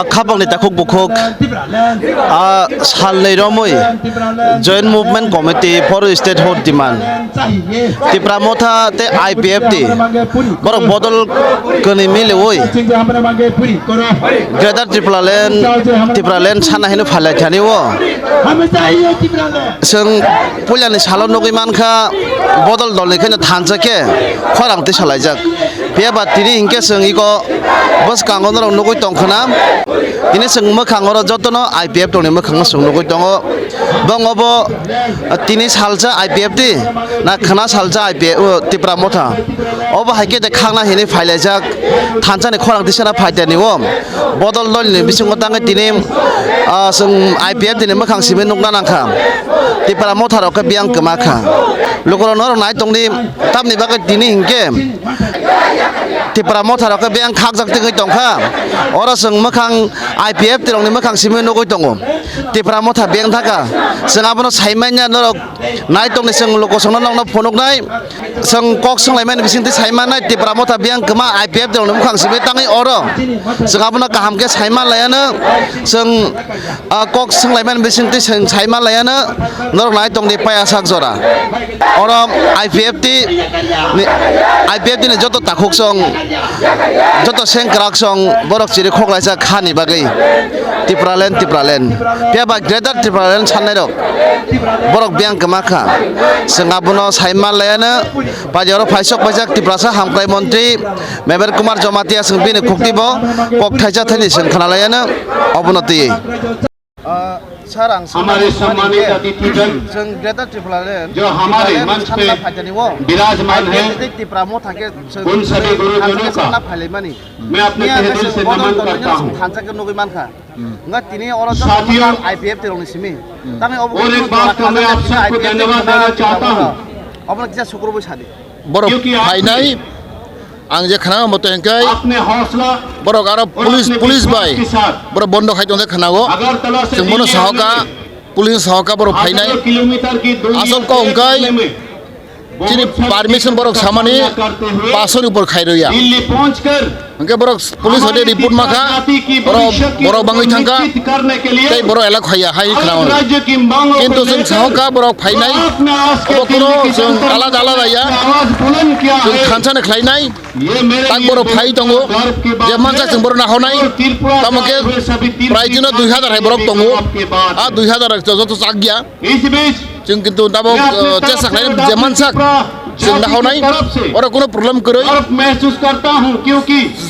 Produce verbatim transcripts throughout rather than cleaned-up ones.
Khapangni takhuk bukhuk, ah, salnwi romwi Joint Movement Committee for Statehood Demand, Tipra Motha tei I P F T borok bodol kwnwi miliwi Greater Tipraland, Tipraland sana hino phalai thani o. Chwng puilani salo nugwi mankha, bodol dolni khaino thansa khe khorang tisalaijak. Phiya ba tini hinkhe chwng iko bwskango norok nugwi tongkhwna. Tini chwng mwkhang oro jotono I P F T ni mwkhang chwng nugwi tongo. Bong obo, ah, tini salsa I P F T na khwna salsa I P F, o, Tipra Motha. Obo hai khe de khakna hinwi phailaijak thansani khorang tisana phaitani o. Bodol dolni bisingo tangwi tini, ah, chwng I P F T ni mwkhang simi nukna nangkha. Tipra Motha rok khe biyang kwma kha. Lukurok norok nai tongdi, tamni bagwi tini hinkhe Tipra Motha rok khe biyang khakjak tingwi tongkha. Oro chwng mwkhang I P F T rokni mwkhang simi nugwi tongo. Tipra Motha biyang thaka. Chwng abono saimanya norok nai tongni chwng lukusongno nokno phunuknai. Chwng kok swnglaimani bisingtwi saimanai Tipra Motha biyang kwma I P F T rokni mwkhang simi tangwi oro. Chwng abono kaham khe saiman laiano. Chwng, ah, kok swnglaimani bisingtwi chwng saiman laiano. Norok nai tongdi paya sak jora. Oro I P F T ni, I P F T ni joto takhuk song, joto sengkrak song borok chiri khoklaijak hani bagwi. Tipraland, Tipraland. Phiya ba Greater Tipraland sannairok borok biyang kwma kha. Chwng abono saiman laiano. Pajaro phaisok paijak Tiprasa Hamkrai Montri Meber Kumar Jamatia chwng bini khuktibo kok thaisa thaini chwng khwnalaiano obono twiwi. Ah, sir, ang swngna hamarai muchungmani sammani hinkhe, jatijan chwng Greater Tipraland, jo hamare Tipraland manch pe sanna phaitani o, birajman hai, I P F T tei Tipra Motha khe chwng un sabhi gurujononka sanna phailaimani. Main apne miya tahe dil se naman karta hu. Thansa khe nugwi mankha. Wngkha tini oro joto sathiyo, I P F T rokni simi. Tamni obo aur ek baat ka main aap sabko dhanyawad dena chahta hu. Obono kisa sukrubwi sadi. Borok phainai, ang je khna moto hingkai, apne hausla borok aro aur police, apne police bai, vishwas ke saath borok bondo khai tongde khnago. Agartala se Chwng bono Delhi sahoka, aane police sahoka borok phainai. Asol kok hingkai, chini permission borok samani pasoni upor khai roya. Hingke borok police hote report makha, borok, borok bangwi thangkha, tei borok elak khaiya hai khna hwnwi. Kintu chwng sahoka borok phainai, obo kuno chwng alada alada ya, chwng thansa ni khlainai, tak borok phai tongo, je mansa chwng borok nahornai, tamo khe prai dino dui hazar hai borok tongo, a dui hazar joto chak ya. Chwng kintu tabok, uh, chesa khlainai je mansak chwng nahornai, oro kuno problem kwrwi.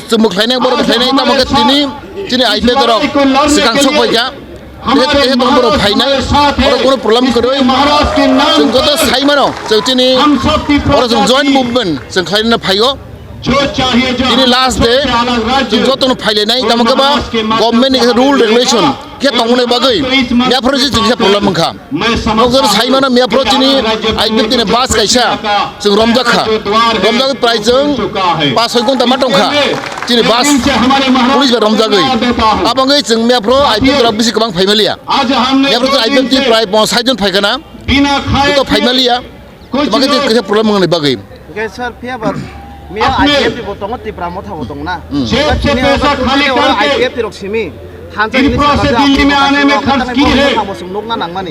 Chwng bo khlainai, borok bo khlainai, tamo khe tini, chini I P F T rok swkang sok bai kha. Tei tei tong borok phainai, oro kuno problem kwrwi. Chwng joto sai mano, chwng chini oro chwng joint movement chwng khlaina phaio. Tini last day, chwng jotono phailainai, tamo khe ba government ni rule regulation khe tongmani bagwi yaphoro se chwng kisa problem wngkha. Nokjagwi sai mano, miya phoro chini I P F T ni bus kaisa chwng romjak kha. Romjagwi prai chwng pas soi ghonta ma tongkha chini bus police bai romjagwi. Abangwi chwng miya phoro I P F T rok bisi kwbang phaimaliya. Miya phoro chwng I P F T prai pon sait jon phaikha na. Joto phaimaliya. Tei bagwi tei kaisa problem wngni bagwi. Hingke sir, phiya ba miya I P F T bo tongo, Tipra Motha bo tongo na. Hmm. Tini oro totally oro I P F T rok simi. Thansa hini saka Tipra se Dilli mein aane mein kharch ki hai.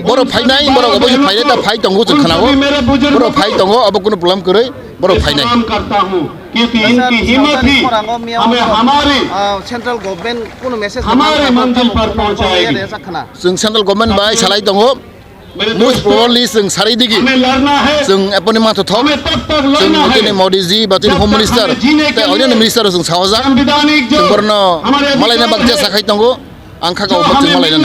Borok phainai, borok obo se phainai, da phai tongo chwng khnao. Borok phai tongo, obo kuno problem kwrwi, borok phainai. Salam karta hu, kyunki inki himmat hi hame hamare, ah, central government kuno message hamare manzil par pahunchayegi. Chwng central government bai salai tongo. Most probably chwng sarai digi. Chwng aponi manthothok. Chwng tini Modi ji ba tini Home Minister tei onyanno minister chwng sahojak. Chwng borokno malaina bagwi chesa khai tongo. Ang kha kabo chwng malainani.